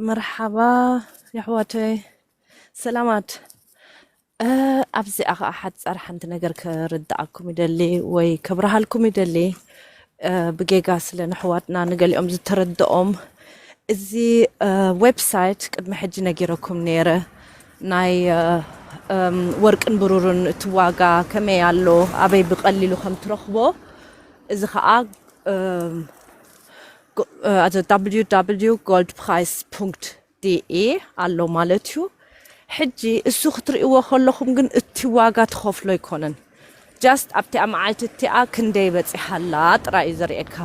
መርሓባ የሕዋተይ፣ ሰላማት። እ፣ ኣብዚኣ ኸዓ ሓጻር ሓንቲ ነገር ከርድኣኩም ይደሊ ወይ ከብርሃልኩም ይደሊ። እ፣ ብጌጋ ስለ ንሕዋትና ንገሊኦም ዝተረድኦም፣ እዚ፣ እ፣ ዌብሳይት ቅድሚ ሕጂ ነጊረኩም ነይረ። ናይ፣ እ፣ እም፣ ወርቅን ብሩርን እቲ ዋጋ ከመይ ኣሎ፣ ኣበይ ብቐሊሉ ከም ትረኽቦ፣ እዚ ኸዓ፣ እም፣ ጎ-፣ እ፣ www.goldprice.de ኣሎ ማለት እዩ። ሕጂ እሱ ክትርእይዎ ከለኹም ግን እቲ ዋጋ ትኸፍሎ ኣይኮነን። ጃስት ኣብቲኣ መዓልቲ እቲኣ ክንደይ በጺሓላ ጥራይ እዩ ዘርእየካ።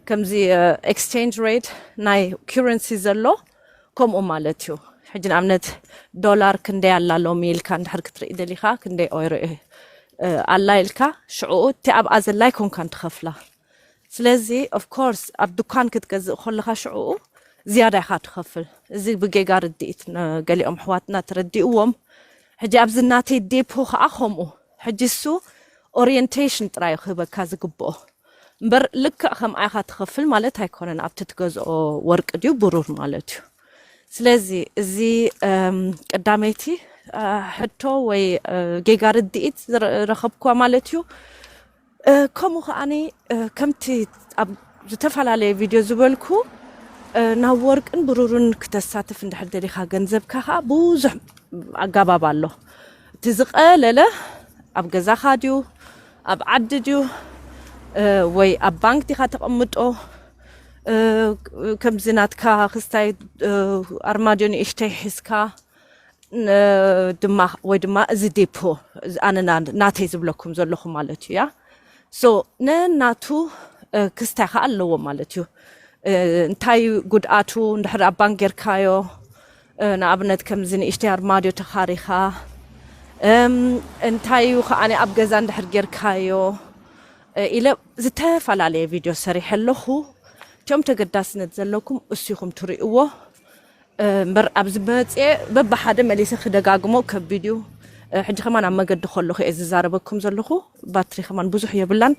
ከምዚ፣ እ፣ ኤክስቼንጅ ሬት ናይ ኪረንሲ ዘሎ ከምኡ ማለት እዩ። ሕጂ ንኣብነት ዶላር ክንደይ ኣላ ሎሚ ኢልካ እንድሕር ክትርኢ ደሊኻ፣ ክንደይ ኦይሮ እዩ፣ እ፣ ኣላ ኢልካ፣ ሽዑኡ እቲ ኣብኣ ዘላ ኣይኮንካን ትኸፍላ። ስለዚ ኦፍ ኮርስ ኣብ ድኳን ክትገዝእ ከለኻ ሽዑኡ ዝያዳ ኢኻ ትኸፍል። እዚ ብጌጋ ርድኢት ንገሊኦም ኣሕዋትና ተረዲእዎም። ሕጂ ኣብዚ ናተይ ዴፖ ኸዓ ከምኡ። ሕጂ እሱ ኦሪየንቴሽን ጥራይ እዩ ክህበካ ዝግብኦ። እምበር ልክዕ ከምኣ ኢኻ ትኸፍል ማለት ኣይኮነን። ኣብቲ ትገዝኦ ወርቂ ድዩ ብሩር ማለት እዩ። ስለዚ እዚ፣ እም፣ ቀዳመይቲ፣ እ፣ ሕቶ ወይ፣ እ፣ ጌጋ ርድኢት ዝረ-፣ ረኸብኩዋ ማለት እዩ። እ፣ ከምኡ ከዓኒ፣ እ፣ ከምቲ ኣብ ዝተፈላለየ ቪድዮ ዝበልኩ፣ እ፣ ናብ ወርቅን ብሩርን ክተሳትፍ እንድሕር ደሊኻ ገንዘብካ ኸዓ ብዙሕ ኣገባብ ኣሎ። እቲ ዝቐለለ ኣብ ገዛኻ ድዩ፣ ኣብ ዓዲ ድዩ፣ እ፣ ወይ ኣብ ባንክ ዲኻ ተቐምጦ፣ እ፣ ከምዚ ናትካ ክስታይ፣ እ፣ ኣርማድዮ ንእሽተይ ሒዝካ፣ ን-፣ ድማ፣ ወይ ድማ እዚ ዴፖ፣ እዚ ኣነ ና-፣ ናተይ ዝብለኩም ዘለኹ ማለት እዩ፣ ያ። ሶ፣ ነናቱ፣ እ፣ ክስታይ ኸዓ ኣለዎ ማለት እዩ። እ፣ እንታይ እዩ ጉድኣቱ? እንድሕር ኣብ ባንክ ጌርካዮ፣ እ፣ ንኣብነት ከምዚ ንእሽተይ ኣርማድዮ ተኻሪኻ፣ እም፣ እንታይ እዩ ኸዓ ኣብ ገዛ እንድሕር ጌርካዮ፣ እ፣ ኢለ ዝተፈላለየ ቪድዮ ሰሪሐ ኣለኹ። እቲኦም ተገዳስነት ዘለኩም እሱ ኢኹም ትርእይዎ። እ፣ እምበር ኣብዚ መፅየ በብሓደ መሊሰ ክደጋግሞ ከቢድ እዩ። እ፣ ሕጂ ከማን ኣብ መገዲ ከለኹ እየ ዝዛረበኩም ዘለኹ። ባትሪ ከማን ብዙሕ የብላን፣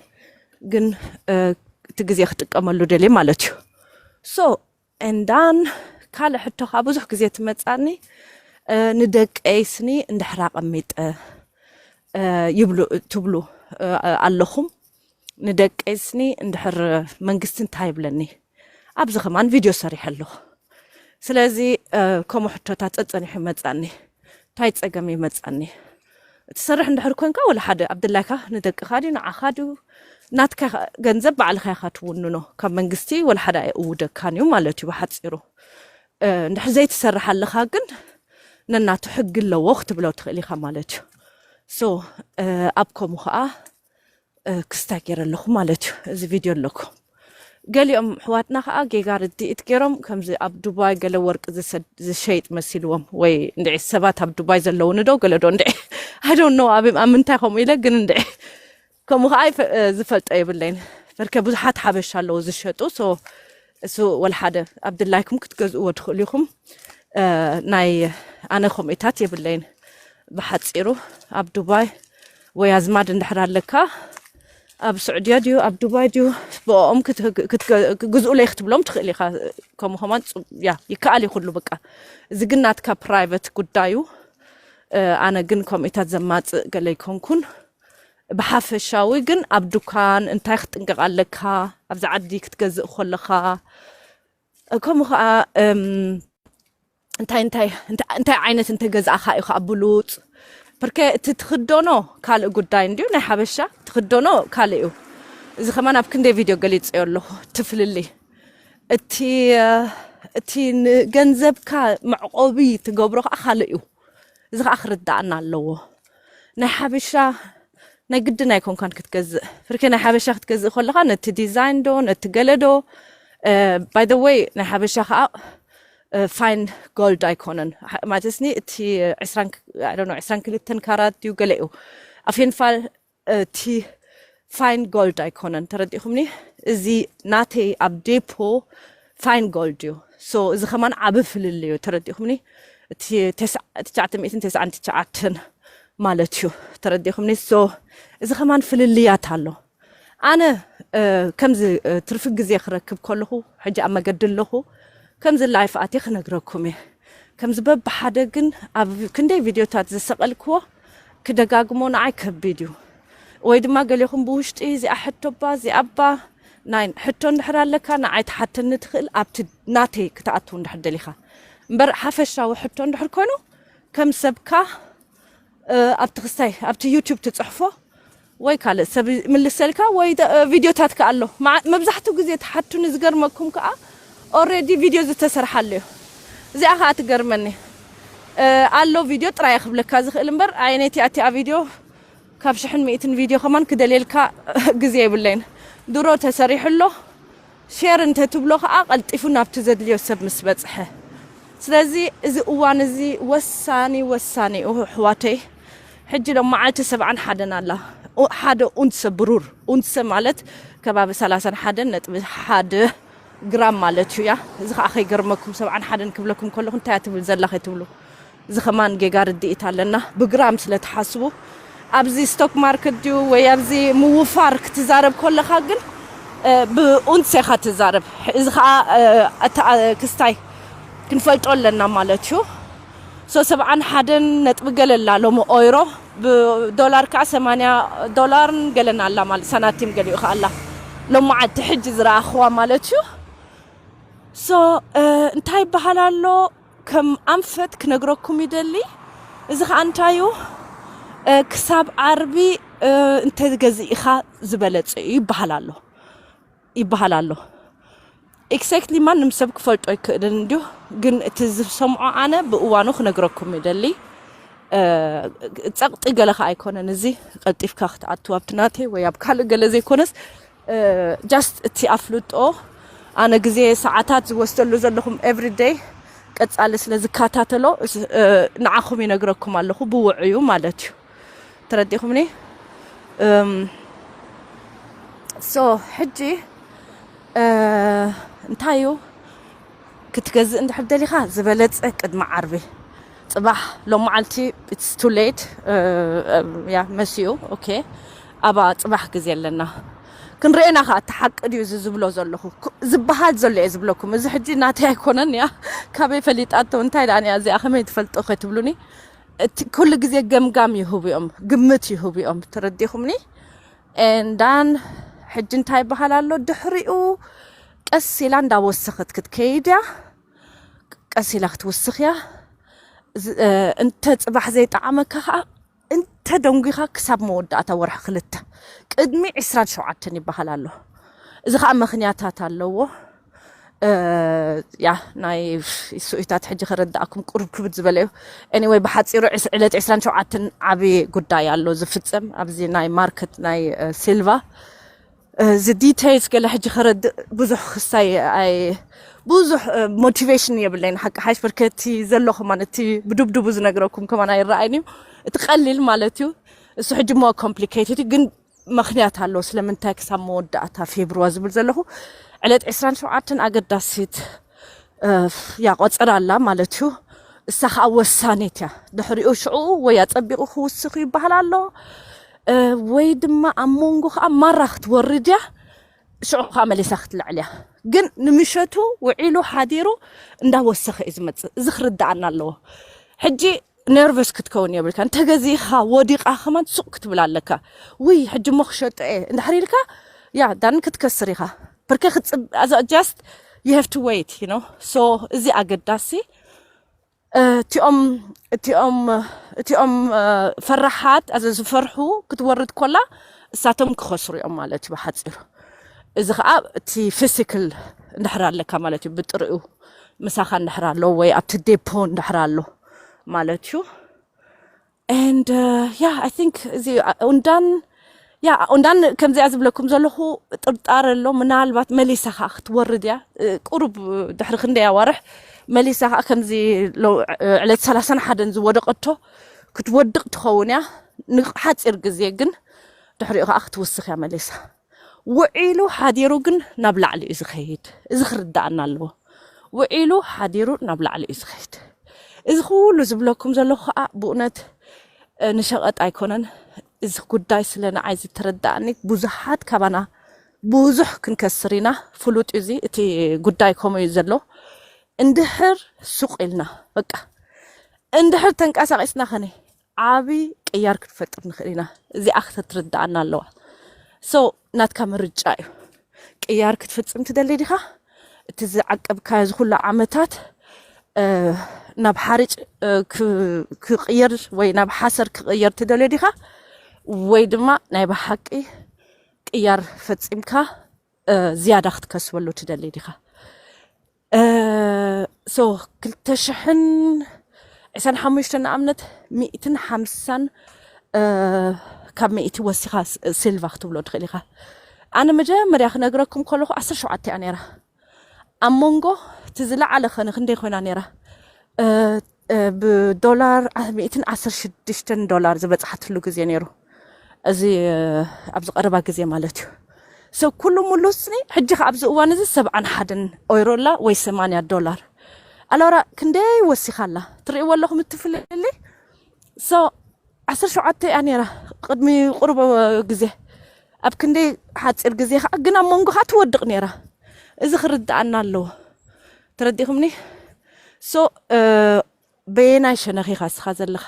ግን፣ እ፣ እቲ ግዜ ክጥቀመሉ ደልየ ማለት እዩ። ሶ፣ ኤንዳን ካልእ ሕቶ ከዓ ብዙሕ ግዜ ትመፃኒ፣ እ፣ ንደቀይ ስኒ እንድሕር ኣቐሚጠ፣ እ፣ ይብሉ፣ ትብሉ፣ እ፣ ኣለኹም። ንደቀይ ስኒ እንድሕር መንግስቲ እንታይ ይብለኒ? ኣብዚ ከማን ቪድዮ ሰሪሐ ኣለኹ። ስለዚ፣ እ፣ ከምኡ ሕቶታት ጸጸኒሑ ይመጻኒ። እንታይ ጸገም ይመጻኒ? ትሰርሕ እንድሕር ኮንካ ወላ ሓደ ኣብ ድላይካ ንደቅኻ ድዩ ንዓኻ ድዩ ናትካ ገንዘብ ባዕልኻ ኢኻ ትውንኖ። ካብ መንግስቲ ወላ ሓደ ኣይእውደካን እዩ ማለት እዩ ብሓጺሩ። እ፣ እንድሕር ዘይትሰርሕ ኣለኻ ግን ነናቱ ሕጊ ኣለዎ ክትብሎ ትኽእል ኢኻ ማለት እዩ። ሶ፣ እ፣ ኣብ ከምኡ ኸኣ እ፣ ክስታይ ገይረ ኣለኹ ማለት እዩ። እዚ ቪድዮ ኣለኩ። ገሊኦም ኣሕዋትና ኸኣ ጌጋ ርድኢት ገይሮም፣ ከምዚ ኣብ ዱባይ ገለ ወርቂ ዝሰድ-፣ ዝሸይጥ መሲልዎም፣ ወይ እንድዒ ሰባት ኣብ ዱባይ ዘለውኒ ዶ ገለ ዶ እንድዒ፣ I don't know፣ ኣብ፣ ኣብ ምንታይ ከምኡ ኢለ፣ ግን እንድዒ ከምኡ ኸኣ ይፈ-፣ እ፣ ዝፈልጦ የብለይን። በርከ ብዙሓት ሓበሻ ኣለዉ ዝሸጡ፣ ሶ እሱ ወላ ሓደ ኣብ ድላይኩም ክትገዝእዎ ትኽእሉ ኢኹም። እ፣ ናይ ኣነ ከምኡታት የብለይን። ብሓጺሩ ኣብ ዱባይ ወይ ኣዝማድ እንድሕር ኣለካ፣ ኣብ ስዑድያ ድዩ ኣብ ዱባይ ድዩ ብኦም ክት-፣ ክት-፣ ክግዝኡለይ ክትብሎም ትኽእል ኢኻ። ከምኡ ከማን ጽ-፣ ያ፣ ይከኣል እዩ ኩሉ በቃ። እዚ ግን ናትካ ፕራይቨት ጉዳዩ። እ፣ ኣነ ግን ከምኡታት ዘማጽእ ገለ ኣይኮንኩን። ብሓፈሻዊ ግን ኣብ ዱካን እንታይ ክትጥንቀቕ ኣለካ፣ ኣብዚ ዓዲ ክትገዝእ ከለኻ፣ ከምኡ ኸኣ፣ እም፣ እንታይ፣ እንታይ፣ እንታይ፣ እንታይ ዓይነት እንተገዛእኻ እዩ ኸኣ ብሉጽ? ፐርከ እቲ ትኽደኖ ካልእ ጉዳይ እንድዩ፣ ናይ ሓበሻ ትኽደኖ ካልእ እዩ። እዚ ኸማን ኣብ ክንደይ ቪድዮ ገሊጸዮ ኣለኹ፣ እቲ ፍልልይ። እቲ፣ እቲ ንገንዘብካ መዕቆቢ ትገብሮ ኸኣ ካልእ እዩ። እዚ ኸኣ ክርድኣና ኣለዎ። ናይ ሓበሻ ናይ ግድን ኣይኮንካን ክትገዝእ። ፍርኬ ናይ ሓበሻ ክትገዝእ ከለኻ ነቲ ዲዛይን ዶ፣ ነቲ ገለ ዶ፣ እ፣ by the way፣ ናይ ሓበሻ ኸኣ፣ እ፣ ፋይን ጎልድ ኣይኮነን። ሓ-፣ ማለትስኒ እቲ ዕስራን ክ-፣ I don't know፣ ዕስራን ክልተን ካራት ድዩ ገለ እዩ። ኣብ ፌንፋል እቲ ፋይን ጎልድ ኣይኮነን። ተረዲእኹምኒ? እዚ ናተይ ኣብ ዴፖ ፋይን ጎልድ እዩ። ሶ እዚ ከማን ዓቢ ፍልልይ እዩ። ተረዲእኹምኒ? እቲ ተስዓ-፣ ትሽዓተ ሚእትን ተስዓን ትሽዓተን ማለት እዩ። ተረዲእኹምኒ? ሶ እዚ ከማን ፍልልያት ኣሎ። ኣነ፣ እ፣ ከምዚ፣ እ፣ ትርፊ ግዜ ክረክብ ከለኹ፣ ሕጂ ኣብ መገዲ ኣለኹ፣ ከምዚ ላይፍ ኣትየ ክነግረኩም እየ። ከምዚ በብሓደ ግን ኣብ ክንደይ ቪድዮታት ዝሰቐልክዎ ክደጋግሞ ንዓይ ከቢድ እዩ። ወይ ድማ ገሌኹም ብውሽጢ እዚኣ ሕቶ እባ እዚኣ እባ ናይ ሕቶ እንድሕር ኣለካ ንዓይ ትሓተኒ ትኽእል ኣብቲ ናተይ ክትኣትው እንድሕር ደሊኻ እምበር ሓፈሻዊ ሕቶ እንድሕር ኮይኑ ከም ሰብካ ኣብቲ ክስታይ ኣብቲ ዩቲዩብ ትፅሕፎ ወይ ካልእ ሰብ ምልሰልካ ወይ ቪድዮታት ከ ኣሎ። መብዛሕትኡ ግዜ ትሓቱኒ ዝገርመኩም ከዓ ኦሬዲ ቪድዮ ዝተሰርሓ ኣሎ እዩ። እዚኣ ከዓ ትገርመኒ ኣሎ። ቪድዮ ጥራይ ክብለካ ዝኽእል እምበር ኣየነይቲ ኣቲኣ ቪድዮ ካብ ሽሕን ሚእትን ቪድዮ ከማን ክደልየልካ ግዜ የብለይን። ድሮ ተሰሪሑ ኣሎ። ሼር እንተትብሎ ከዓ ቀልጢፉ ናብቲ ዘድልዮ ሰብ ምስ በፅሐ። ስለዚ እዚ እዋን እዚ ወሳኒ ወሳኒ እዩ ኣሕዋተይ። ሕጂ ሎም መዓልቲ ሰብዓን ሓደን ኣላ። ሓደ ኡንሰ ብሩር፣ ኡንሰ ማለት ከባቢ ሰላሳን ሓደን ነጥቢ ሓደ ግራም ማለት እዩ። ያ እዚ ከዓ ከይገርመኩም ሰብዓን ሓደን ክብለኩም ከለኹ እንታይ እያ ትብል ዘላ ከይትብሉ። እዚ ከማን ጌጋ ርድኢት ኣለና። ብግራም ስለ ትሓስቡ ኣብዚ ስቶክ ማርኬት ድዩ ወይ ኣብዚ ምውፋር ክትዛረብ ከለኻ ግን ብኡንስ ኢኻ ትዛረብ። እዚ ከዓ ክስታይ ክንፈልጦ ኣለና ማለት እዩ። ሶ ሰብዓን ሓደን ነጥቢ ገለ ኣላ ሎሚ ኦይሮ ብዶላር ከዓ ሰማንያ ዶላርን ገለን ኣላ ማለት ሳናቲም ገሊኡ ከዓ ኣላ ሎሚ ዓዲ ሕጂ ዝረኣኽዋ ማለት እዩ። ሶ እንታይ ይበሃል ኣሎ ከም ኣንፈት ክነግረኩም ይደሊ። እዚ ከዓ እንታይ እዩ ክሳብ ዓርቢ እንተገዚእኻ ዝበለፀ እዩ ይበሃል ኣሎ ይበሃል ኣሎ። ኤግዛክትሊ ማንም ሰብ ክፈልጦ ይክእልን እንዲሁ ግን እቲ ዝሰምዖ ኣነ ብእዋኑ ክነግረኩም ይደሊ። ጸቕጢ ገለ ከዓ ኣይኮነን እዚ ቀልጢፍካ ክትኣትው ኣብቲ ናተይ ወይ ኣብ ካልእ ገለ ዘይኮነስ ጃስት እቲ ኣፍልጦ ኣነ ግዜ ሰዓታት ዝወስደሉ ዘለኹም ኤቭሪደይ ቀጻሊ ስለ ዝከታተሎ ንዓኹም ይነግረኩም ኣለኹ ብውዑዩ ማለት እዩ። ተረዲኹምኒ? ሶ ሕጂ እንታይ እዩ ክትገዝእ እንድሕር ደሊኻ ዝበለፀ ቅድሚ ዓርቢ ፅባሕ ሎም መዓልቲ it's too late ያ መሲኡ ኦኬ ኣባ ፅባሕ ግዜ ኣለና ክንርኤና ከዓ እቲ ሓቂ ድዩ እዚ ዝብሎ ዘለኹ ዝበሃል ዘሎ እየ ዝብለኩም እዚ ሕጂ ናተይ ኣይኮነን ያ ካበይ ፈሊጣቶ እንታይ ደኣ እዚኣ ከመይ ትፈልጦ ከትብሉኒ ኩሉ ግዜ ገምጋም ይህቡ እዮም ግምት ይህቡ እዮም ተረዲኹምኒ ኤንዳን ሕጂ እንታይ ይበሃል ኣሎ ድሕሪኡ ቀስ ኢላ እንዳወሰኸት ክትከይድ እያ ቀስ ኢላ ክትውስኽ እያ እንተ ፅባሕ ዘይጠዓመካ ከዓ እንተ ደንጒኻ ክሳብ መወዳእታ ወርሒ ክልተ ቅድሚ ዕስራን ሸውዓተን ይበሃል ኣሎ እዚ ከዓ ምኽንያታት ኣለዎ ያ ናይ ስኡታት ሕጂ ከረዳእኩም ቁሩብ ክብድ ዝበለ እዩ anyway ብሓፂሩ ዕለት ዕስራን ሸውዓተን ዓብዪ ጉዳይ ኣሎ ዝፍፀም ኣብዚ ናይ ማርኬት ናይ ሲልቫ እዚ ዲቴይልስ ገለ ሕጂ ከረድእ ብዙሕ ክሳይ ኣይ ብዙሕ ሞቲቬሽን የብለይን ሓቂ ሓሽ በርከቲ ዘለኹም ኣነ እቲ ብዱብዱቡ ዝነግረኩም ከማን ኣይረኣይን እዩ እቲ ቀሊል ማለት እዩ እሱ ሕጂ ሞ ኮምፕሊኬትድ ግን ምኽንያት ኣሎ ስለምንታይ ክሳብ መወዳእታ ፌብርዋ ዝብል ዘለኹ ዕለት ዕስራን ሸውዓተን ኣገዳሲት ያ ቆፀራ ኣላ ማለት እዩ እሳ ከዓ ወሳኔት እያ ድሕሪኡ ሽዑ ወይ ኣፀቢቑ ክውስኽ ይበሃል ኣሎ ወይ ድማ ኣብ መንጎ ከዓ ማራ ክትወርድ እያ ሽዑ ከዓ መሊሳ ክትልዕል እያ ግን ንምሸቱ ውዒሉ ሓዲሩ እንዳወሰኸ እዩ ዝመፅእ እዚ ክርዳኣና ኣለዎ ሕጂ ነርቨስ ክትከውን የብልካ እንተገዚእኻ ወዲቓ ከማን ሱቅ ክትብል ኣለካ ውይ ሕጂ እሞ ክሸጦ እየ እንድሕር ኢልካ ያ ዳን ክትከስር ኢኻ በርከ ክትፅብ just you have to wait you know so እዚ ኣገዳሲ እቲኦም እቲኦም እቲኦም ፈራሓት ኣዘ ዝፈርሑ ክትወርድ ኮላ እሳቶም ክኸስሩ እዮም ማለት እዩ ብሓፂሩ እዚ ከዓ እቲ ፊዚክል እንድሕር ኣለካ ማለት እዩ ብጥሪኡ ምሳኻ እንድሕር ኣሎ ወይ ኣብቲ ዴፖ እንድሕር ኣሎ ማለት እዩ and yeah I think እዚ ኡንዳን ያ ኡንዳን ከምዚኣ ዝብለኩም ዘለኹ ጥርጣረ ኣሎ ምናልባት መሊሳ ከዓ ክትወርድ እያ ቁሩብ ድሕሪ ክንደይ ኣዋርሕ መሊሳ ከዓ ከምዚ ዕለት ሰላሳን ሓደን ዝወደቀቶ ክትወድቅ ትኸውን እያ ንሓፂር ግዜ ግን ድሕሪኡ ከዓ ክትውስኽ እያ መሊሳ ውዒሉ ሓዲሩ ግን ናብ ላዕሊ እዩ ዝኸይድ እዚ ክርዳኣና ኣለዎ ውዒሉ ሓዲሩ ናብ ላዕሊ እዩ ዝኸይድ እዚ ኩሉ ዝብለኩም ዘለኹ ከዓ ብእውነት ንሸቐጥ ኣይኮነን እዚ ጉዳይ ስለ ንዓይ ዝተረዳእኒ ብዙሓት ካባና ብዙሕ ክንከስር ኢና ፍሉጥ እዩ እዚ እቲ ጉዳይ ከምኡ እዩ ዘሎ እንድሕር ሱቕ ኢልና፣ በቃ፣ እንድሕር ተንቀሳቒስና ኸነ ዓቢ ቅያር ክንፈጥር ንኽእል ኢና። እዚኣ ክትርድኣና ኣለዋ። So፣ ናትካ ምርጫ እዩ። ቅያር ክትፍጽም ትደሊ ዲኻ? እቲ ዝዓቀብካዮ እዚ ኩሉ ዓመታት፣ እ፣ ናብ ሓርጭ፣ እ፣ ክ-፣ ክቕየር ወይ ናብ ሓሰር ክቕየር ትደልዮ ዲኻ? ወይ ድማ ናይ ብሓቂ ቅያር ፈጺምካ፣ እ፣ ዝያዳ ክትከስበሉ ትደሊ ዲኻ? እ፣ so፣ ክልተ ሽሕን ዕስራን ሓሙሽተን ንኣብነት፣ ሚእትን ሓምሳን፣ እ፣ ካብ ሚእቲ ወሲኻ ስ-፣ ሲልቫ ክትብሎ ትኽእል ኢኻ። ኣነ መጀመርያ ክነግረኩም ከለኹ ዓሰርተ ሸውዓተ እያ ነይራ። ኣብ መንጎ እቲ ዝለዓለ ኸነ ክንደይ ኮይና ነይራ? እ፣ እ፣ ብዶላር ዓ-፣ ሚእትን ዓሰርተ ሽዱሽተን ዶላር ዝበጽሓትሉ ግዜ ነይሩ። እዚ፣ እ፣ ኣብዚ ቀረባ ግዜ ማለት እዩ። So፣ ኩሉ ሙሉስኒ፣ ሕጂ ኸዓ ኣብዚ እዋን እዚ ሰብዓን ሓደን ኦይሮ ኣላ ወይ ሰማንያ ዶላር። ኣላውራ ክንደይ ወሲኻ ኣላ? ትርእይዎ ኣለኹም እቲ ፍልልይ? So፣ ዓሰርተ ሸውዓተ እያ ነይራ ቅድሚ ቁሩብ ግዜ። ኣብ ክንደይ ሓጺር ግዜ ኸዓ ግን ኣብ መንጎ ኸዓ ትወድቕ ነይራ። እዚ ክርድኣና ኣለዎ። ተረዲእኹምኒ? So፣ እ፣ በየናይ ሸነኽ ኢኻ እስኻ ዘለኻ?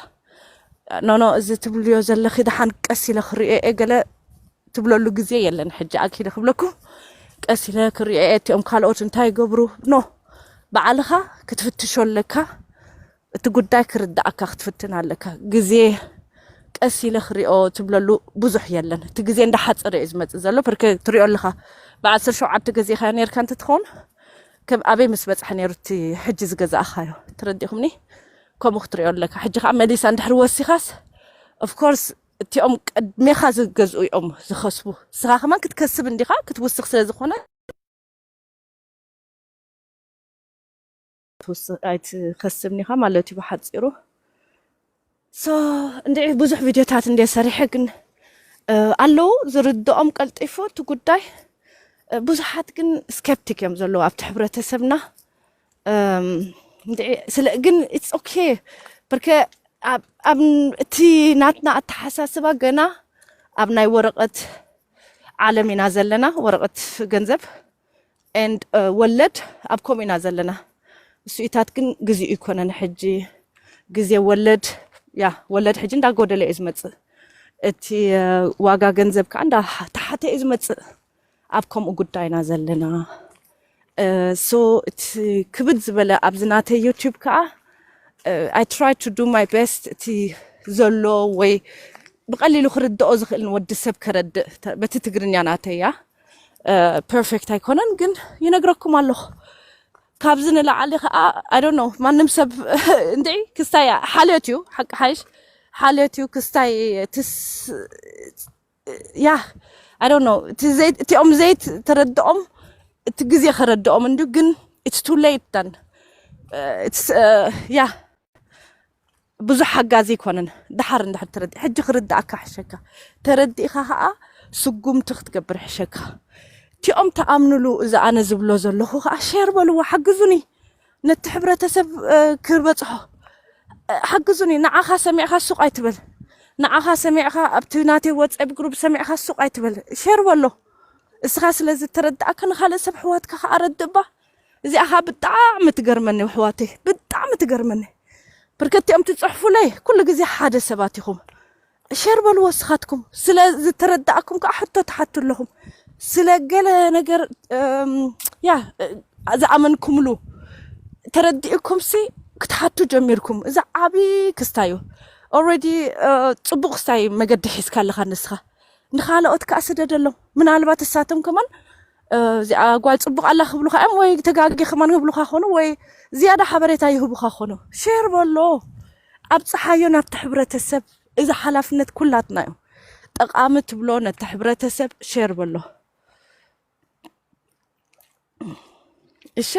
ኖ፣ ኖ፣ እዚ ትብልዮ ዘለኺ ደሓን ቀስ ኢለ ክርእዮ እየ ገለ ትብለሉ ግዜ የለን። ሕጂ ኣኪለ ክብለኩም፣ ቀስ ኢለ ክርእዮ እየ፣ እቲኦም ካልኦት እንታይ ይገብሩ? ኖ፣ ባዕልኻ ክትፍትሾ ኣለካ። እቲ ጉዳይ ክርድኣካ ክትፍትን ኣለካ። ግዜ ቀስ ኢለ ክሪኦ ትብለሉ ብዙሕ የለን። እቲ ግዜ እንዳሓፀረ እዩ ዝመፅእ ዘሎ። ብርክ ትሪኦ ኣለኻ። ብዓሰርተ ሸውዓተ ገዚእኻዮ ነይርካ እንትትኸውን፣ ከም ኣበይ ምስ በፅሐ ነይሩ እቲ ሕጂ ዝገዛእኻዮ? ተረዲእኹምኒ? ከምኡ ክትሪኦ ኣለካ። ሕጂ ከዓ መሊሳ እንድሕር ወሲኻስ፣ of course፣ እቲኦም ቅድሜኻ ዝገዝኡ እዮም ዝኸስቡ። ንስኻ ከማን ክትከስብ እንዲኻ፣ ክትውስኽ ስለ ዝኾነ፣ ትውስኽ፣ ኣይትኸስብን ኢኻ ማለት እዩ ብሓፂሩ። So፣ እንድዒ ብዙሕ ቪድዮታት እንድየ ሰሪሐ፣ ግን፣ እ፣ ኣለዉ ዝርድኦም ቀልጢፉ እቲ ጉዳይ። እ፣ ብዙሓት ግን ስኬፕቲክ እዮም ዘለዉ ኣብቲ ሕብረተሰብና። እም፣ እንድዒ ስለ፣ ግን it's okay። ብርከ ኣብ፣ ኣብ እቲ ናትና ኣተሓሳስባ ገና ኣብ ናይ ወረቐት ዓለም ኢና ዘለና፣ ወረቐት ገንዘብ and፣ እ፣ ወለድ ኣብ ከምኡ ኢና ዘለና። እሱኢታት ግን ግዚኡ ኣይኮነን ሕጂ። ግዜ ወለድ፣ ያ፣ ወለድ ሕጂ እንዳጎደለ እዩ ዝመጽእ። እቲ፣ እ፣ ዋጋ ገንዘብ ከኣ እንዳ ተሓተ እዩ ዝመጽእ። ኣብ ከምኡ ጉዳይና ዘለና። እ፣ so፣ እቲ ክብድ ዝበለ ኣብዚ ናተይ ዩቱብ ከኣ፣ እ፣ I try to do my best፣ እቲ ዘሎ ወይ ብቐሊሉ ክርድኦ ዝኽእል ንወዲ ሰብ ከረድእ፣ ተ-፣ በቲ ትግርኛ ናተይ እያ። እ፣ ፐርፌክት ኣይኮነን፣ ግን ይነግረኩም ኣለኹ። ካብዚ ንላዕሊ ከኣ፣ I don't know፣ ማንም ሰብ እንድዒ ክስታይ ሓልዮት እዩ፣ ሓቂ ሓይሽ ሓልዮት እዩ፣ ክስታይ ትስ-፣ ያ፣ I don't know፣ እቲ ዘይ-፣ እቲኦም ዘይት ተረድኦም፣ እቲ ግዜ ከረድኦም እንድዩ፣ ግን it's too late then። እ፣ it's፣ እ፣ ያ፣ ብዙሕ ሓጋዚ ኣይኮነን። ደሓር እንድሕር ተረዲ-፣ ሕጂ ክርድኣካ ሕሸካ። ተረዲእኻ ኸኣ ስጉምቲ ክትገብር ሕሸካ። እቲኦም ተኣምኑሉ፣ እዚ ኣነ ዝብሎ ዘለኹ ኸኣ ሼር በልዎ፣ ሓግዙኒ። ነቲ ሕብረተሰብ፣ እ፣ ክበጽሖ፣ እ፣ ሓግዙኒ። ንዓኻ ሰሚዕኻ ሱቕ ኣይትበል። ንዓኻ ሰሚዕኻ ኣብቲ ናተይ WhatsApp ግሩፕ ሰሚዕኻ ሱቕ ኣይትበል። ሼር በሎ። እስኻ ስለ ዝተረዳእካ ንኻልእ ሰብ ኣሕዋትካ ኸኣ ኣረድእ እባ። እዚኣ ኸኣ ብጣዕሚ ትገርመኒ ኣሕዋተይ፣ ብጣዕሚ ትገርመኒ። ብርክት እዮም ትጽሕፉለይ፣ ኩሉ ግዜ ሓደ ሰባት ኢኹም። ሼር በልዎ እስኻትኩም። ስለ ዝተረዳእኩም ከኣ ሕቶ ትሓቱ ኣለኹም። ስለ ገለ ነገር፣ እም፣ ያ፣ ዝኣመንኩምሉ ተረዲእኩምሲ ክትሓቱ ጀሚርኩም። እዚ ዓቢ ክስታይ እዩ። ኦልሬዲ፣ እ፣ ጽቡቕ ክስታይ መገዲ ሒዝካ ኣለኻ ንስኻ። ንኻልኦት ከኣ ስደደሎም። ምናልባት እሳቶም ከማን፣ እ፣ እዚኣ ጓል ጽቡቕ ኣላ ክብሉኻ እዮም፣ ወይ ተጋጊ ከማን ክብሉኻ ኾኑ፣ ወይ ዝያዳ ሓበሬታ ይህቡኻ ኾኑ። ሼር በሎ። ኣብጽሓዮ ናብቲ ሕብረተሰብ። እዚ ሓላፍነት ኩላትና እዩ። ጠቓሚ ትብሎ ነቲ ሕብረተሰብ ሼር በሎ። እሺ፣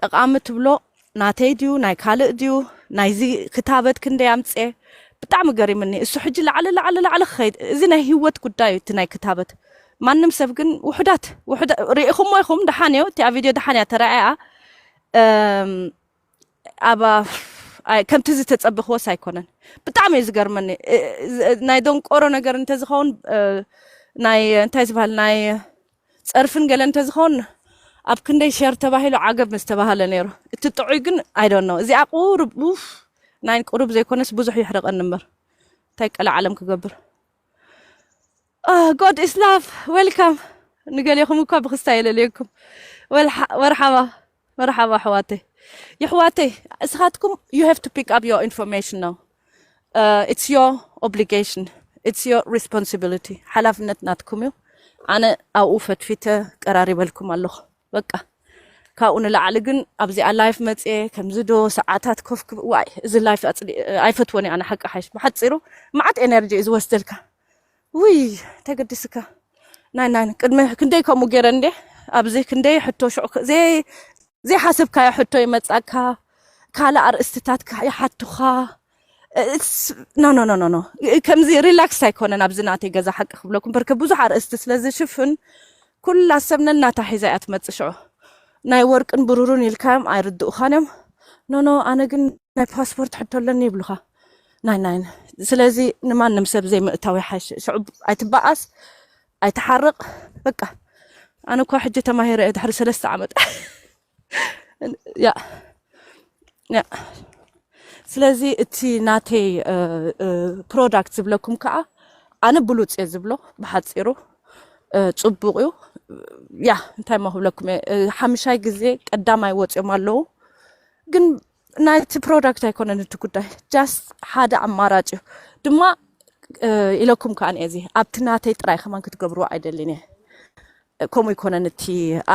ጠቓሚ ትብሎ ናተይ ድዩ ናይ ካልእ ድዩ? ናይዚ ክታበት ክንደይ ኣምጽኤ? ብጣዕሚ ገሪምኒ። እሱ ሕጂ ላዕሊ፣ ላዕሊ፣ ላዕሊ ክኸይድ፣ እዚ ናይ ህይወት ጉዳይ እዩ፣ እቲ ናይ ክታበት። ማንም ሰብ ግን ውሑዳት፣ ውሑዳ-፣ ርኢኹሞ ኢኹም፣ ደሓን እዩ፣ እቲኣ ቪድዮ ደሓን እያ ተራእያ። እም፣ ኣብ፣ ኣይ፣ ከምቲ ዝተጸበኽዎስ ኣይኮነን። ብጣዕሚ እዩ ዝገርመኒ። እ፣ ዝ-፣ ናይ ደንቆሮ ነገር እንተዝኸውን፣ እ፣ ናይ፣ እንታይ ዝበሃል፣ ናይ ጸርፍን ገለ እንተዝኸውን፣ ኣብ ክንደይ ሸር ተባሂሉ ዓገብ ምስ ተባሃለ ነይሩ። እቲ ጥዑይ ግን I don't know። እዚኣ ቁሩብ ኡፍ ናይን ቁሩብ ዘይኮነስ ብዙሕ ይሕረቐኒ እምበር እንታይ ቀለ ዓለም ክገብር። God is love. Welcome። ንገሌኹም እኳ ብክስታ የለልየኩም። ወልሓ- ወርሓባ መርሓባ ኣሕዋተይ። የሕዋተይ እስኻትኩም you have to pick up your information now. It's your obligation. It's your responsibility. ሓላፍነት ናትኩም እዩ። ኣነ ኣብኡ ፈትፊተ ቀራሪበልኩም ኣለኹ። በቃ ካብኡ ንላዕሊ ግን ኣብዚኣ ላይፍ መፅየ ከምዚ ዶ ሰዓታት ኮፍ ክብ- ዋይ እዚ ላይፍ ኣፅሊ- ኣይፈትወን እየ ኣነ ሓቂ ሓይሽ ብሓፂሩ መዓት ኤነርጂ እዩ ዝወስደልካ። ውይ ተገድስካ ናይ ናይ ቅድሚ ክንደይ ከምኡ ገይረ እንዴ ኣብዚ ክንደይ ሕቶ ሽዑ ከ- ዘይ ዘይሓሰብካዮ ሕቶ ይመጻካ። ካልእ ኣርእስትታት ይሓቱኻ። ኖ ኖ ኖ ኖ ከምዚ ሪላክስ ኣይኮነን ኣብዚ ናተይ ገዛ ሓቂ ክብለኩም በርከ ብዙሕ ኣርእስቲ ስለ ዝሽፍን ኩላ ሰብ ነናታ ሒዛ እያ ትመጽእ ሽዑ ናይ ወርቅን ብሩሩን ኢልካዮም ኣይርድኡኻን እዮም። ኖ ኖ ኣነ ግን ናይ ፓስፖርት ሕቶ ኣለኒ ይብሉኻ። ናይ ናይ ስለዚ ንማንም ሰብ ዘይምእታው ይሓይሽ። ሽዑ ኣይትበኣስ ኣይትሓርቕ። በቃ ኣነ እኳ ሕጂ ተማሂረ እየ ድሕሪ ሰለስተ ዓመት ያ ያ ስለዚ እቲ ናተይ ፕሮዳክት ዝብለኩም ከዓ ኣነ ብሉፅ እየ ዝብሎ ብሓፂሩ። ፅቡቕ እዩ። ያ እንታይ ማ ክብለኩም እየ ሓምሻይ ግዜ ቀዳማይ ወፅኦም ኣለዉ። ግን ናይቲ ፕሮዳክት ኣይኮነን እቲ ጉዳይ ጃስት ሓደ ኣማራጭ እዩ። ድማ ኢለኩም ከዓ እዚ ኣብቲ ናተይ ጥራይ ከማን ክትገብርዎ ኣይደልን እየ። ከምኡ ይኮነን እቲ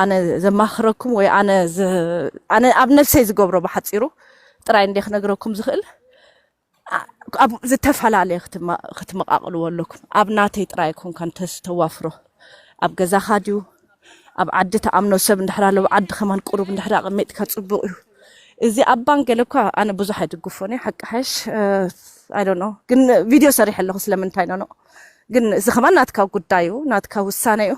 ኣነ ዘማኽረኩም ወይ ኣነ ኣብ ነፍሰይ ዝገብሮ ብሓፂሩ ጥራይ እንደ ክነግረኩም ዝኽእል ኣብ ዝተፈላለየ ክትመቃቅልዎ ኣለኩም። ኣብ ናተይ ጥራይ ኮንካ እንተስተዋፍሮ ኣብ ገዛኻ ድዩ ኣብ ዓዲ ተኣምኖ ሰብ እንድሕር ኣለዎ ዓዲ ከማን ቁሩብ እንድሕር ኣቐሚጥካ ጽቡቕ እዩ። እዚ ኣብ ባንክ ገለ እኳ ኣነ ብዙሕ ኣይድግፎን እየ ሓቂ ሓሽ ኣይዶኖ ግን ቪድዮ ሰሪሕ ኣለኹ ስለምንታይ ኖኖ ግን እዚ ከማን ናትካ ጉዳይ እዩ ናትካ ውሳነ እዩ።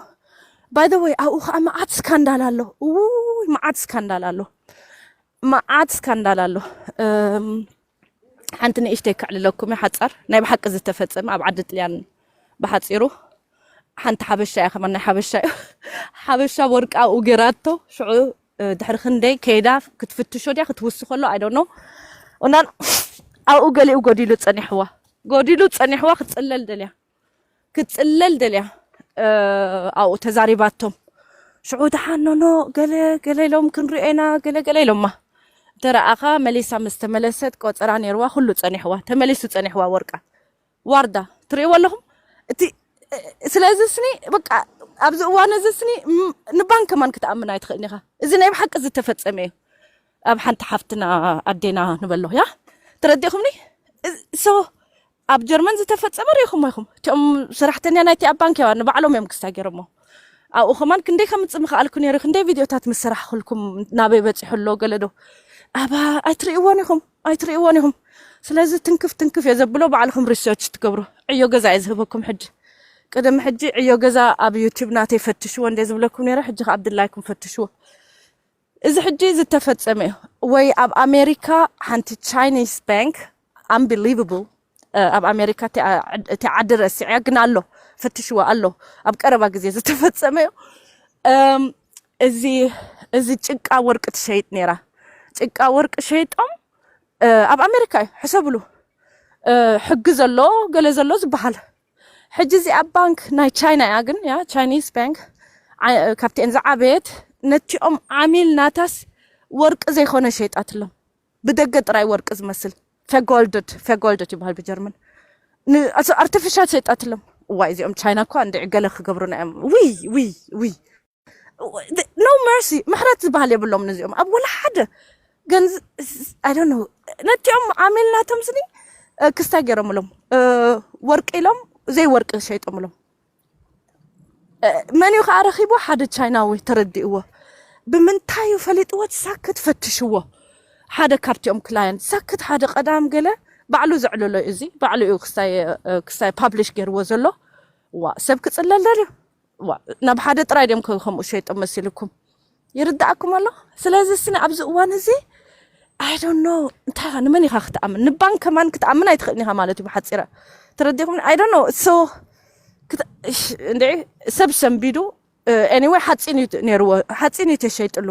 ባይ ወይ ኣብኡ ከዓ መዓት ስካንዳል ኣሎ ውይ መዓት ስካንዳል ኣሎ መዓት ስካንዳል ኣሎ። ሓንቲ ንእሽተይ ከዕልለኩም ሓፃር ናይ ብሓቂ ዝተፈፀመ ኣብ ዓዲ ጥልያን ብሓፂሩ ሓንቲ ሓበሻ እያ ከማን ናይ ሓበሻ እዩ ሓበሻ ወርቃ ኣብኡ ገይራቶ ሽዑ ድሕሪ ክንደይ ከይዳ ክትፍትሾ ድያ ክትውስኸሎ ኣይዶኖ እናን ኣብኡ ገሊኡ ጎዲሉ ፀኒሕዋ ጎዲሉ ፀኒሕዋ ክትፅለል ደልያ ክትፅለል ደልያ ኣብኡ ተዛሪባቶም ሽዑ ተሓኖኖ ገለ ገለ ኢሎም ክንሪኦ ኢና ገለ ገለ ኢሎማ ተረኣኻ መሊሳ ምስ ተመለሰት ቆፀራ ነይርዋ ኩሉ ፀኒሕዋ ተመሊሱ ፀኒሕዋ ወርቃ ዋርዳ ትርእይዎ ኣለኹም እቲ ስለዚ ስኒ በቃ ኣብዚ እዋን እዚ ስኒ ንባንክ ከማን ክትኣምን ኣይትኽእልን ኢኻ እዚ ናይ ብሓቂ ዝተፈፀመ እዩ ኣብ ሓንቲ ሓፍትና ኣዴና ንበሎ ያ ተረዲእኹምኒ ሶ ኣብ ጀርመን ዝተፈፀመ ርኢኹም ኢኹም እቲኦም ሰራሕተኛ ናይቲ ኣብ ባንክ ያዋ ንባዕሎም እዮም ክስታ ገይሮሞ ኣብኡ ከማን ክንደይ ከምፅእ ምኽኣልኩ ነይሩ ክንደይ ቪድዮታት ምስ ሰራሕኩልኩም ናበይ በፂሑ ኣሎ ገለ ዶ ኣባ ኣይትርእይዎን ኢኹም ኣይትርእይዎን ኢኹም ስለዚ ትንክፍ ትንክፍ እየ ዘብሎ ባዕልኹም ሪሰርች ትገብሩ ዕዮ ገዛ እየ ዝህበኩም ሕጂ ቅድሚ ሕጂ ዕዮ ገዛ ኣብ ዩቲብ ናተይ ፈትሽዎ እንደ ዝብለኩም ነይረ ሕጂ ከ ኣብድላይኩም ፈትሽዎ እዚ ሕጂ ዝተፈጸመ እዩ ወይ ኣብ ኣሜሪካ ሓንቲ ቻይኒስ ባንክ ኣምቢሊቨብል ኣብ ኣሜሪካ እቲ ዓዲ ረሲዕያ ግን ኣሎ ፈትሽዋ ኣሎ ኣብ ቀረባ ግዜ ዝተፈጸመ እዩ እዚ እዚ ጭቃ ወርቂ ትሸይጥ ነይራ ጭቃ ወርቂ ሸይጦም ኣብ ኣሜሪካ እዩ ሕሰብሉ ሕጊ ዘሎ ገለ ዘሎ ዝበሃል ሕጂ እዚኣ ባንክ ናይ ቻይና እያ ግን ያ ቻይኒስ ባንክ ካብቲአን ዝዓበየት ነቲኦም ዓሚል ናታስ ወርቂ ዘይኮነ ሸይጣትሎም ብደገ ጥራይ ወርቂ ዝመስል ፈጎልድድ ፈጎልድድ ይበሃል ብጀርመን ኣርቲፊሻል ሸይጣትሎም እዋ እዚኦም ቻይና እኳ እንድዒ ገለ ክገብሩና እዮም ውይ ውይ ውይ no mercy ምሕረት ዝበሃል የብሎም ነዚኦም ኣብ ወላ ሓደ ገንዝ I don't know ነቲኦም ዓሚል ናቶም ስኒ ክስታይ ገይሮምሎም ወርቂ ኢሎም ዘይወርቂ ሸይጦምሎም መን እዩ ከዓ ረኪቡ ሓደ ቻይናዊ ተረዲእዎ ብምንታይ እዩ ፈሊጥዎ ሳክት ፈትሽዎ ሓደ ካብቲኦም ክላየንት ሳክት ሓደ ቀዳም ገለ ባዕሉ ዘዕለሎ እዚ ባዕሉ እዩ ክስታይ ፓብሊሽ ገይርዎ ዘሎ ዋ ሰብ ክፅለል ደልዩ ናብ ሓደ ጥራይ ድም ከምኡ ሸይጦም መሲልኩም ይርዳእኩም ኣሎ ስለዚ ስኒ ኣብዚ እዋን እዚ I don't know እንታይ ንመን ኢኻ ክትኣምን ንባንክ ከማን ክትኣምን ኣይትኽእልን ኢኻ ማለት እዩ ብሓፂረ ተረዲኹም I don't know so እንደ ሰብ ሰንቢዱ ኤኒወይ ሓፂን እዩ ነይርዎ። ሓፂን እዩ ተሸይጥሉ።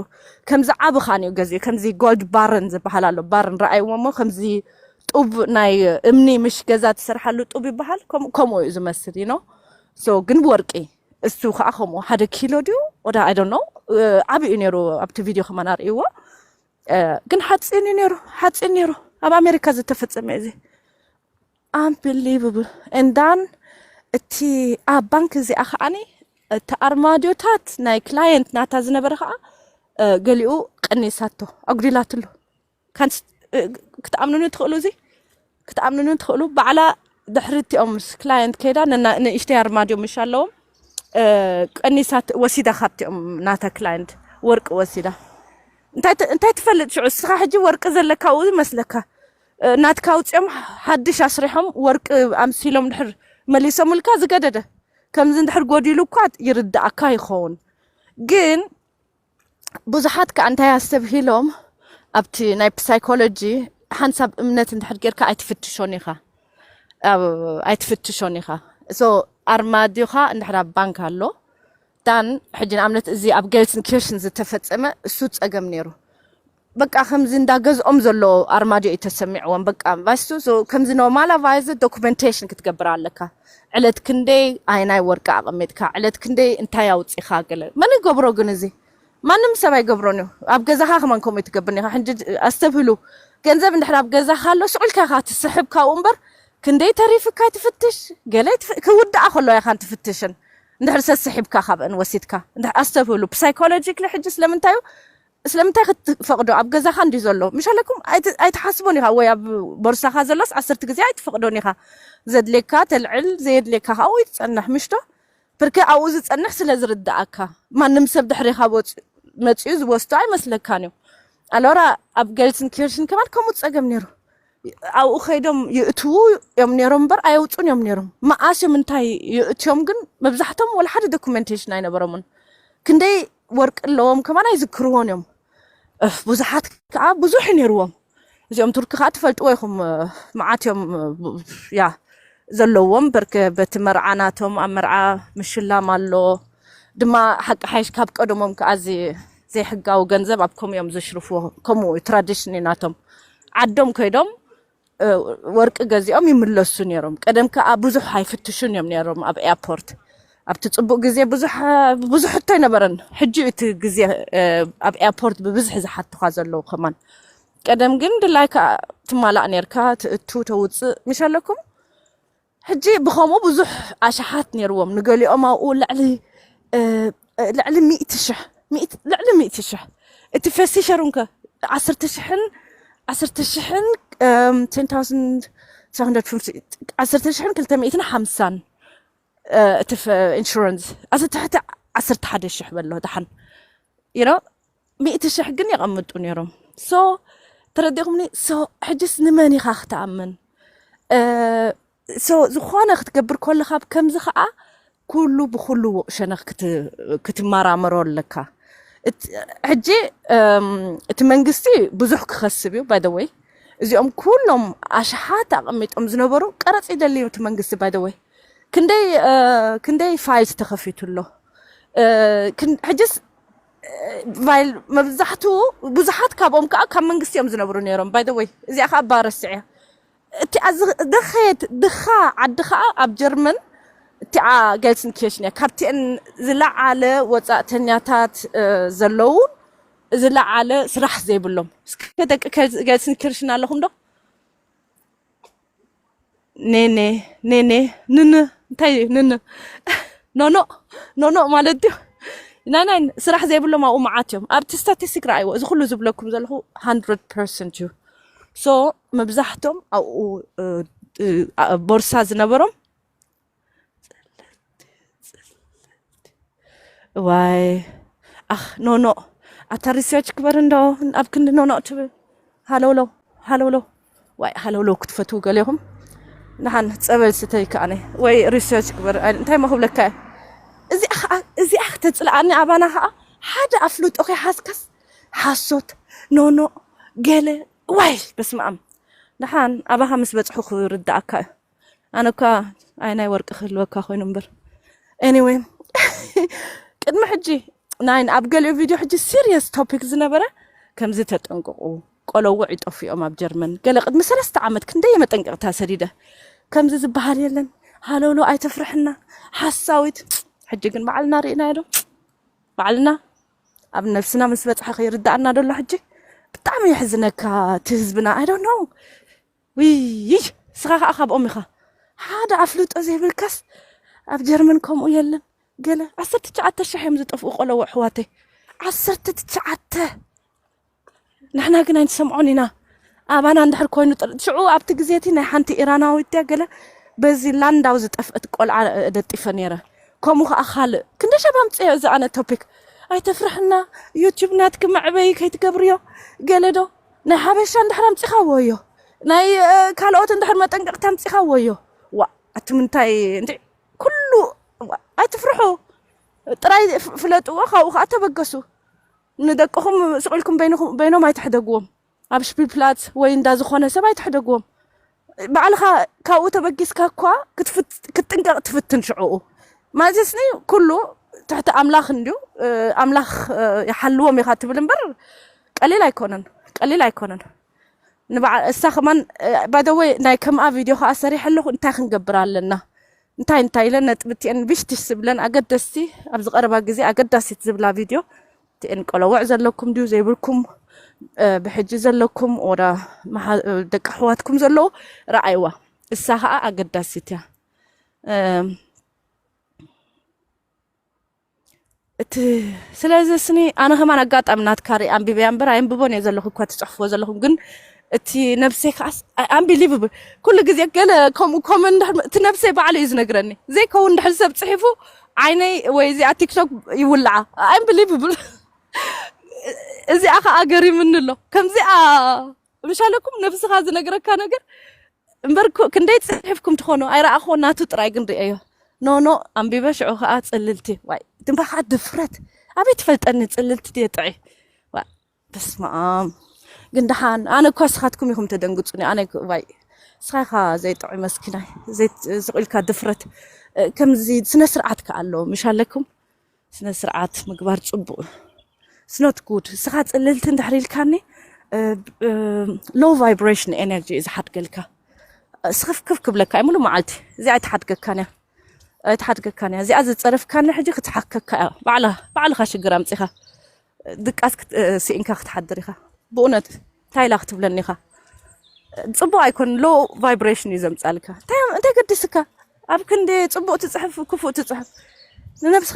ከምዚ ዓቢ ኻን እዩ ገዚኡ። ከምዚ ጎልድ ባርን ዝበሃል ኣሎ። ባርን ረኣይዎ እሞ ከምዚ ጡብ ናይ እምኒ ምሽ ገዛ ትሰርሓሉ ጡብ ይበሃል። ከም- ከምኡ እዩ ዝመስል ዩ ኖ። ሶ ግን ወርቂ እሱ ከዓ ከምኡ ሓደ ኪሎ ድዩ ወደ ኣይ ዶንት ኖ። ዓቢ እዩ ነይሩ። ኣብቲ ቪድዮ ከማን ኣርእይዎ። ግን ሓፂን እዩ ነይሩ። ሓፂን ነይሩ። ኣብ ኣሜሪካ ዝተፈፀመ እዚ ኣምብሊቨብል። እንዳን እቲ ኣብ ባንክ እዚኣ ከዓኒ እቲ ኣርማድዮታት ናይ ክላየንት ናታ ዝነበረ ከዓ ገሊኡ ቀኒሳቶ፣ ኣጉዲላትሉ። ክትኣምኑኒ ትኽእሉ፣ እዚ ክትኣምኑኒ ትኽእሉ። ባዕላ ድሕሪ እቲኦም ምስ ክላየንት ከይዳ ንእሽተይ ኣርማድዮ ምሽ ኣለዎም ቀኒሳት ወሲዳ፣ ካብቲኦም ናታ ክላየንት ወርቂ ወሲዳ። እንታይ ትፈልጥ ሽዑ እስኻ ሕጂ ወርቂ ዘለካ ኣብኡ ይመስለካ። ናትካ ኣውፅኦም ሓድሽ ኣስሪሖም ወርቂ ኣምሲሎም ድሕር መሊሶምልካ ዝገደደ። ከምዚ እንድሕር ጎዲሉ እኳ ይርዳእካ ይኸውን። ግን ብዙሓት ከኣ እንታይ ኣስተብሂሎም ኣብቲ ናይ ፕሳይኮሎጂ ሓንሳብ እምነት እንድሕር ጌርካ ኣይትፍትሾን ኢኻ። ኣይትፍትሾን ኢኻ። ሶ ኣርማድዮኻ እንድሕር ኣብ ባንክ ኣሎ ዳን ሕጂ ንኣብነት እዚ ኣብ ጌልስን ኪርሽን ዝተፈጸመ እሱ ጸገም ነይሩ። በቃ ከምዚ እንዳገዝኦም ዘሎ ኣርማድዮ እዩ ተሰሚዕዎም። በቃ ቫይስቱ ከምዚ ኖርማላ ቫይዝ ዶኩመንቴሽን ክትገብር ኣለካ። ዕለት ክንደይ ኣይናይ ወርቂ ኣቐሚጥካ፣ ዕለት ክንደይ እንታይ ኣውፂኻ ገለ መን ይገብሮ ግን እዚ ማንም ሰብ ኣይገብሮን እዩ። ኣብ ገዛኻ ከማን ከምኡ ትገብር ኒኻ። ሕጂ ኣስተብህሉ፣ ገንዘብ እንድሕር ኣብ ገዛኻ ኣሎ ሽዑልካ ኢኻ ትስሕብ ካብኡ እምበር ክንደይ ተሪፍካ ትፍትሽ ገለ ክውድኣ ከሎ ኢኻን ትፍትሽን እንድሕር ሰስሒብካ ካብአን ወሲድካ። ኣስተብህሉ ብሳይኮሎጂክሊ ሕጂ ስለምንታዩ ስለምንታይ ክትፈቕዶ ኣብ ገዛኻ እንዲ ዘሎ ምሻለኩም ኣይትሓስቦን ኢኻ ወይ ኣብ ቦርሳኻ ዘሎስ ዓሰርተ ግዜ ኣይትፈቕዶን ኢኻ። ዘድልየካ ተልዕል ዘየድልየካ ካብኡ ይትፀንሕ ምሽቶ። ብርክ ኣብኡ ዝጸንሕ ስለ ዝርዳኣካ ማንም ሰብ ድሕሪኻ መጽኡ ዝወስዶ ኣይመስለካን እዩ። ኣሎራ ኣብ ገልስን ኪርሽን ከማን ከምኡ ጸገም ነይሩ። ኣብኡ ከይዶም ይእትዉ እዮም ነይሮም እምበር ኣየውፁን እዮም ነይሮም። መኣስ እዮም እንታይ ይእትዮም ግን መብዛሕቶም ወላ ሓደ ዶኩመንቴሽን ኣይነበሮምን። ክንደይ ወርቂ ኣለዎም ከማን ኣይዝክርዎን እዮም። ብዙሓት ከዓ ብዙሕ ነይርዎም። እዚኦም ቱርኪ ከዓ ትፈልጥዎ ኢኹም። መዓት እዮም ያ ዘለዎም በርከ በቲ መርዓ ናቶም ኣብ መርዓ ምሽላም ኣሎ ድማ ሓቂ ሓይሽ ካብ ቀደሞም ከዓ ዘይሕጋዊ ገንዘብ ኣብ ከምኡ እዮም ዘሽርፍዎ። ከምኡ ትራዲሽን ናቶም ዓዶም ከይዶም ወርቂ ገዚኦም ይምለሱ ነይሮም። ቀደም ከዓ ብዙሕ ኣይፍትሹን እዮም ነይሮም ኣብ ኤርፖርት። ኣብቲ ፅቡቅ ግዜ ብዙሕ ብዙሕ ሕቶ ኣይነበረን። ሕጂ እቲ ግዜ ኣብ ኤርፖርት ብብዝሒ ዝሓቱካ ዘለዉ ከማን። ቀደም ግን ድላይካ ትማላእ ነርካ ትእቱ ተውፅእ ምሽ ኣለኩም። ሕጂ ብኸምኡ ብዙሕ ኣሽሓት ነይርዎም። ንገሊኦም ኣብኡ ልዕሊ ልዕሊ ሚእቲ ሽሕ ልዕሊ ሚእቲ ሽሕ እቲ ፈሲሸሩንከ ዓሰርተ ሽሕን ዓሰርተ ሽሕን ዓሰርተ ሽሕን ክልተ ሚእትን ሓምሳን እቲ ኢንሹራንስ ኣዚ ትሕቲ ዓሰርተ ሓደ ሽሕ በሎ ደሓን you know ሚእቲ ሽሕ ግን የቐምጡ ነይሮም። ሶ ተረዲኹምኒ። ሶ ሕጅስ ንመን ኢኻ ክትኣምን? ሶ ዝኾነ ክትገብር ከለኻ ከምዚ ከዓ ኩሉ ብኩሉ ሸነኽ ክትመራመሮ ኣለካ። ሕጂ እቲ መንግስቲ ብዙሕ ክኸስብ እዩ by the way። እዚኦም ኩሎም ኣሽሓት ኣቐሚጦም ዝነበሩ ቀረፅ ይደልዩ እቲ መንግስቲ by the way። ክንደይ ክንደይ ፋይልስ ተኸፊቱ ኣሎ። ሕጅስ ፋይል መብዛሕትኡ ብዙሓት ካብኦም ከዓ ካብ መንግስቲ እዮም ዝነብሩ ነይሮም by the way። እዚኣ ከዓ ባረስዕ እያ። እቲኣ ዝደኸየት ድኻ ዓዲ ከዓ ኣብ ጀርመን እቲኣ ጌልስንኪርሽን እያ። ካብቲአን ዝለዓለ ወፃእተኛታት ዘለውን ዝለዓለ ስራሕ ዘይብሎም። እስከ ደቂ ጌልስንኪርሽን ኣለኹም ዶ? ኔኔ ኔኔ ንን እንታይ እዩ ንን ኖኖ ኖኖ ማለት ድዩ? ናይ ናይ ስራሕ ዘይብሎም ኣብኡ መዓት እዮም። ኣብቲ ስታቲስቲክ ረኣይዎ። እዚ ኩሉ ዝብለኩም ዘለኹ ሃንድረድ ፐርሰንት እዩ። ሶ መብዛሕቶም ኣብኡ ቦርሳ ዝነበሮም ዋይ ኣኽ ኖኖ ኣታ ሪሰርች ግበር እንዶ ኣብ ክንዲ ኖኖ ትብል ሃለውለው ሃለውለው ዋይ ሃለውለው ክትፈትዉ ገሌኹም ንሓን ፀበል ስተይ ከኣነ ወይ ሪሰርች ግበር እንታይ መክብለካ እዚኣ ከዓ እዚኣ ክተፅልኣኒ ኣባና ከዓ ሓደ ኣፍልጦ ከይሓዝካስ ሓሶት ኖኖ ገለ ዋይ በስመኣም ደሓን ኣባኻ ምስ በፅሑ ክርዳእካ እዩ ኣነ እኳ ኣይ ናይ ወርቂ ክህልወካ ኮይኑ እምበር anyway ቅድሚ ሕጂ ናይ ኣብ ገሊኡ ቪድዮ ሕጂ ሲሪየስ ቶፒክ ዝነበረ ከምዚ ተጠንቅቑ፣ ቆለውዕ ይጠፍኦም ኣብ ጀርመን። ገለ ቅድሚ ሰለስተ ዓመት ክንደይ መጠንቀቕታ ሰዲደ። ከምዚ ዝበሃል የለን፣ ሃለውሎ ኣይተፍርሕና፣ ሓሳዊት። ሕጂ ግን ባዕልና ርኢናዮ ዶ? ባዕልና ኣብ ነብስና ምስ በጽሐ ከይርዳእና ደሎ ሕጂ ብጣዕሚ የሕዝነካ እቲ ህዝብና። I don't know። ውይ፣ ስኻ ከዓ ካብኦም ኢኻ። ሓደ ኣፍልጦ ዘይብልካስ ኣብ ጀርመን ከምኡ የለን። ገለ ዓሰርተ ትሽዓተ ሽሕ እዮም ዝጠፍኡ ቆለዎ ኣሕዋተይ። ዓሰርተ ትሽዓተ። ንሕና ግን ኣይንሰምዖን ኢና። ኣባና እንድሕር ኮይኑ ጥር-፣ ሽዑ ኣብቲ ግዜ እቲ ናይ ሓንቲ ኢራናዊት ድያ ገለ በዚ ላንዳው ዝጠፍአት ቆልዓ ደጢፈ ነይረ። ከምኡ ከዓ ካልእ። ክንደይ ሸብ ኣምፅኦ እዚ ኣነ ቶፒክ። ኣይተፍርሕና፣ ዩቲዩብ ናትኪ መዕበይ ከይትገብርዮ። ገለ ዶ ናይ ሓበሻ እንድሕር ኣምፂኻ ወዮ። ናይ፣ እ፣ ካልኦት እንድሕር መጠንቀቕታ ኣምፂኻ ወዮ። ዋ፣ ኣቲ ምንታይ እንዲ ኩሉ፣ ዋ፣ ኣይትፍርሑ። ጥራይ ፍ-፣ ፍለጥዎ፣ ካብኡ ከዓ ተበገሱ። ንደቅኹም ስቕ ኢልኩም በይንኹም፣ በይኖም ኣይትሕደግዎም። ኣብ ሽፒልፕላትስ ወይ እንዳ ዝኾነ ሰብ ኣይትሕደግዎም። ባዕልኻ ካብኡ ተበጊስካ እኳ ክትፍት-፣ ክትጥንቀቕ ትፍትን ሽዕኡ። ማለትስኒ ኩሉ ትሕቲ ኣምላኽ እንድዩ፣ እ፣ ኣምላኽ፣ እ፣ ይሓልዎም ኢኻ ትብል እምበር ቀሊል ኣይኮነን፣ ቀሊል ኣይኮነን። ንበዓ-፣ እሳ ከማን፣ እ፣ by the way ናይ ከምኣ ቪድዮ ከኣ ሰሪሐ ኣለኹ። እንታይ ክንገብር ኣለና? እንታይ እንታይ ኢለን ነጥቢ እቲአን ብሽትሽ ዝብለን ኣገደስቲ፣ ኣብዚ ቀረባ ግዜ ኣገዳሲት ዝብላ ቪድዮ እቲአን ቆለውዕ ዘለኩም ድዩ ዘይብልኩም፣ እ፣ ብሕጂ ዘለኩም ወዳ መሓ-፣ እ፣ ደቂ ኣሕዋትኩም ዘለዉ ረኣይዋ። እሳ ከኣ ኣገዳሲት እያ። እ፣ እቲ፣ ስለዚ ስኒ ኣነ ከማን ኣጋጣሚ ናትካ ርኢ ኣንቢበያ እምበር ኣየንብቦን እየ ዘለኹ እኳ ትጽሕፍዎ ዘለኹም፣ ግን እቲ ነብሰይ ከዓስ ኣይ ኣምቢሊቭብል። ኩሉ ግዜ ገለ ከምኡ ኮመን እንድሕር እቲ ነብሰይ ባዕሉ እዩ ዝነግረኒ። ዘይከውን እንድሕር ሰብ ጽሒፉ ዓይነይ ወይ እዚኣ ቲክቶክ ይውልዓ። ኣይ ኣምቢሊቭብል። እዚኣ ከኣ ገሪምኒ ኣሎ። ከምዚኣ ምሻለኩም ነብስኻ ዝነግረካ ነገር እምበር፣ ኩ-፣ ክንደይ ጽሒፍኩም ትኾኑ ኣይረኣኹዎ፣ ናቱ ጥራይ ግን ርእዮ። ኖ፣ ኖ፣ ኣንቢበ ሽዑ ከኣ ጽልልቲ። ዋይ፣ ድምባኻ ድፍረት። ኣበይ ትፈልጠኒ ጽልልቲ ድየ ጥዑይ? ዋ፣ በስመ ኣብ። ግን ደሓን፣ ኣነ እኳ ስኻትኩም ኢኹም ተደንግጹኒ። ኣነ እኮ፣ ዋይ፣ ስኻ ኢኻ ዘይጥዑይ መስኪናይ። ዘይ-፣ ስቕ ኢልካ ድፍረት። እ፣ ከምዚ ስነ ስርዓት ከኣ ኣለዎ፣ ምሽ ኣለኩም? ስነ ስርዓት ምግባር ጽቡቕ። It's not good። ስኻ ጽልልቲ እንድሕር ኢልካኒ፣ እ፣ እ፣ ሎው ቫይብሬሽን ኤነርጂ እዩ ዝሓድገልካ። ስኽፍክፍ ክብለካ እዩ ሙሉእ መዓልቲ። እዚኣ ኣይትሓድገካን እያ። ኣይትሓድገካን እያ። እዚኣ ዝጸረፍካኒ ሕጂ ክትሓከካ እያ። ባዕላ-፣ ባዕልኻ ሽግር ኣምጺኻ። ድቃስ ክት-፣ እ፣ ስኢንካ ክትሓድር ኢኻ። ብእውነት እንታይ ኢላ ክትብለኒ ኢኻ? ጽቡቕ ኣይኮን፣ ሎው ቫይብሬሽን እዩ ዘምጻልካ። እንታይ፣ እንታይ ገድስካ? ኣብ ክንዲ ጽቡቕ ትጽሕፍ፣ ክፉእ ትጽሕፍ። ንነብስኻ